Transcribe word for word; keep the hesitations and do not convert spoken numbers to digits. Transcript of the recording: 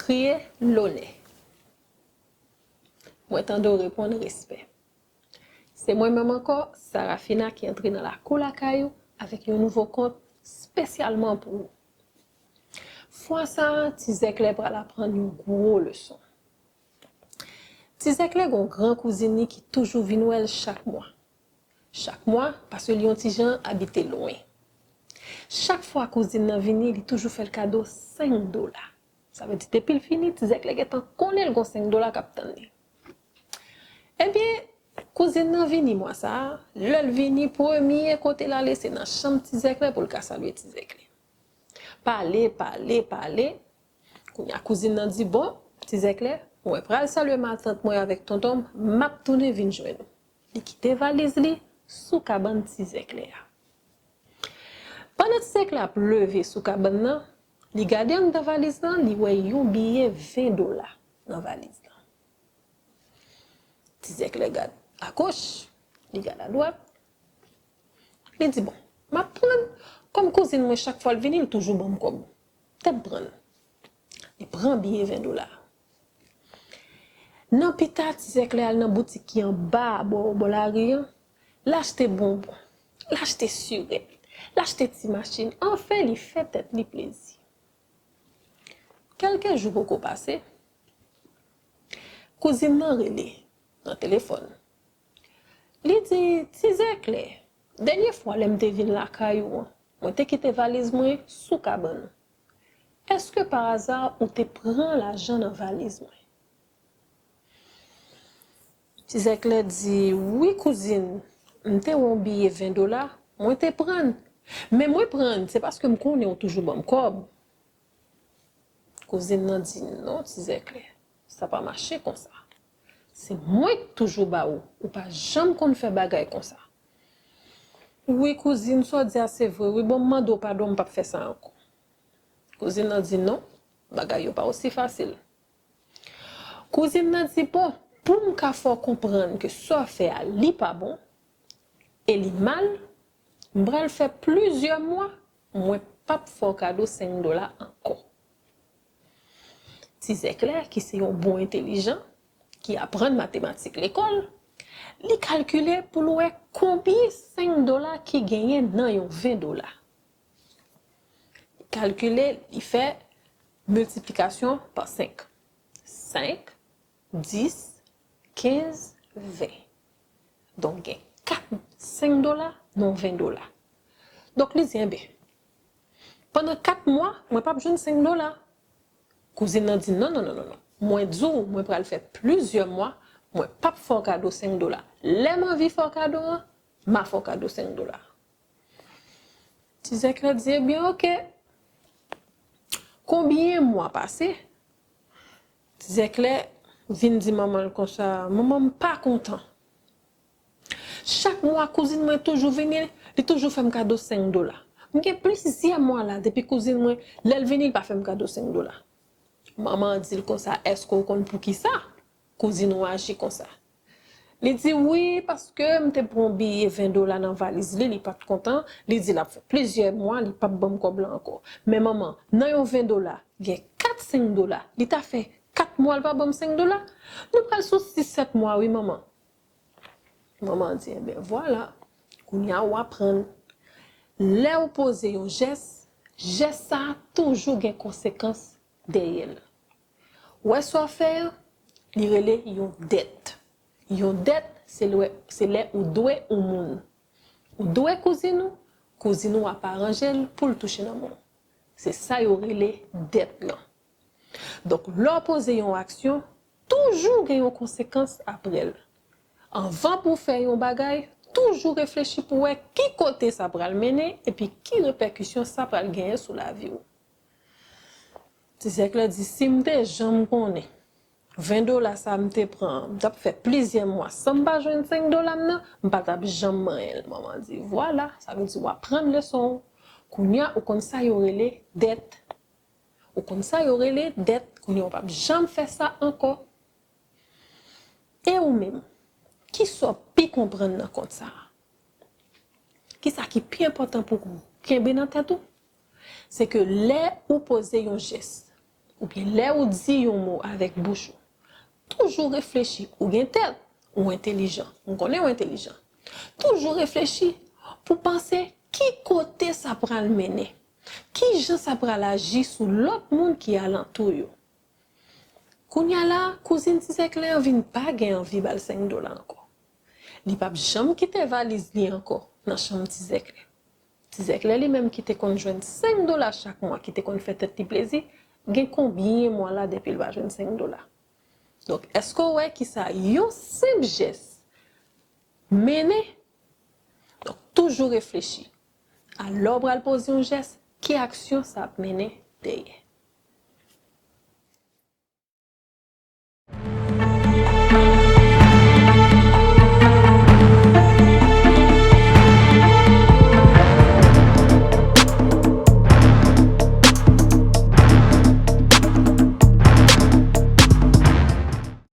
Kriye lonè. Mwen tande w reponn respè. Se mwen menm ankò, Sarafina ki antre nan lakou lakay ou avèk yon nouvo kont espesyalman pou ou. Fwa sa a, Ti Zèklè pral aprann yon gwo leson. Ti Zèklè gen yon gran kouzin li ki toujou vin wè l chak mwa. Chak mwa, paske li yon ti jan abite lwen. Chak fwa kouzin nan vini, li toujou fè l kado senk dola. Sa vle di, depi l vini, Ti Zèklè gentan konnen l gen senk dola k ap tann li. Ebyen, kouzin nan vini mwa sa a, lè l vini, premye kote l ale, se nan chanm Ti Zèklè pou l ka salye Ti Zèklè. Pale, pale, pale. Kounye a, kouzin nan di, bon, Ti Zèklè, mwen pral salye matant mwen avèk tonton m, m ap tounen vin jwenn ou. Li kite valiz li sou kabann Ti Zèklè a. Pandan Ti Zèklè ap leve sou kabann nan, li gade anndan valiz lan, li wè yon biye ven dola nan valiz lan. Ti Zèklè gad agoch, li gad adwat. Li di, bon, m ap pran. Kòm kouzin mwen, chak fwa l vini, l toujou ban m kòb. Tè m pran l. Li pran biye ven dola. Nan pita, Ti Zèklè al nan boutik ki anba a bò, bò lari an. L achte bonbon. L achte sirèt. L achte ti machin. Anfen, li fè tèt li plezi. Kèlke jou poko pase, kouzin nan rele nan telefòn. Li di, Ti Zèklè, dènye fwa lè m te vin lakay ou an, mwen te kite valiz mwen sou kabann ou. Èske pa aza ou te pran lajan nan valiz mwen? Ti Zèklè di, wi kouzin, m te wè yon biye ven dola, mwen te pran l. Men mwen pran l, se paske m konnen ou toujou ban m kòb. Kouzin nan di, non, Ti Zèklè, sa pa mache konsa. Se mwen k toujou ba ou, ou pa janm konn fè bagay konsa. Wi kouzin, sa w di a se vre, wi, bon, m mande w padon, m p ap fè sa ankò. Kouzin nan di, non, bagay yo pa osi fasil. Kouzin nan di, bon, pou m ka fè w konprann ke sa w fè a, li pa bon, e li mal, m pral fè plizyè mwa, mwen p ap fè w kado senk dola ankò. Ti Zèklè, ki se yon bon entelijan, ki aprann matematik lekòl, li kalkile pou l wè konbyen senk dola ki genyen nan yon ven dola. Li kalkile, li fè miltiplikasyon pa senk. Senk, dis, kenz, ven. Donk, gen kat, senk dola, nan ven dola. Donk, li di, enben, pandan kat mwa, mwen p ap jwenn senk dola. Kouzin nan di, non, non, non, non, non. Mwen di w, mwen pral fè plizyè mwa, mwen p ap fè w kado senk dola. Lè m anvi fè w kado an, m a fè w kado senk dola. Ti Zèklè di, ebyen, oke. Konbyen mwa pase? Ti Zèklè vin di manman l konsa, manman, m pa kontan. Chak mwa, kouzin mwen toujou vini, li toujou fè m kado senk dola. M gen plizyè mwa la, depi kouzin mwen, lè l vini, li pa fè m kado senk dola. Manman an di l konsa, èske w konn poukisa kouzin ou aji konsa? Li di, wi, paske m te pran yon biye ven dola nan valiz li, li pa t kontan, li di l ap fè plizyè mwa, li p ap ban m kòb la ankò. Men manman, nan yon ven dola, gen kat senk dola, li ta fè kat mwa, l pa ban m senk dola? Nou pral sou sis sèt mwa, wi, manman. Manman an di, enben, vwala, kounye a w aprann. Lè w poze yon jès, jès sa a toujou gen konsekans dèyè l. Ou wè sa w fè a, li rele yon dèt. Yon dèt, se lè, se lè ou dwe yon moun. Ou dwe kouzin ou, kouzin ou ap aranje l pou l touche nan men w. Se sa yo rele dèt lan. Donk, lè w poze yon aksyon, toujou gen yon konsekans apre l. Anvan pou w fè yon bagay, toujou reflechi pou w wè ki kote sa pral mennen epi ki repèkisyon sa pral genyen sou lavi w. Ti Zèklè di, si m te janm konnen ven dola sa m te pran an, m t ap fè plizyè mwa san m pa jwenn senk dola m nan, m pa t ap janm manyen l. Manman di, vwala, sa vle di w aprann leson w. Kounye a, ou konn sa yo rele dèt. Ou konn sa yo rele dèt, kounye a w p ap janm fè sa ankò. E ou menm, kisa w pi konprann nan kont sa a? Kisa ki pi enpòtan pou w kenbe nan tèt ou? Se ke lè ou poze yon jès, oubyen lè ou di yon mo avèk bouch ou, toujou reflechi. Ou gen tèt, ou entelijan. M konnen ou entelijan. Toujou reflechi pou panse ki kote sa pral mennen. Ki jan sa pral aji sou lòt moun ki alantou yo. Kounye a la, kouzin Ti Zèklè an vin pa gen anvi ba l senk dola ankò. Li p ap janm kite valiz li ankò nan chanm Ti Zèklè. Ti Zèklè li menm ki te konn jwenn senk dola chak mwa, ki te konn fè tèt li plezi, gen konbyen mwa la depi l pa jwenn senk dola? Donk, èske w wè kisa yon senp jès mennen? Donk, toujou reflechi. Alè w pral poze yon jès, ki aksyon sa ap mennen dèyè?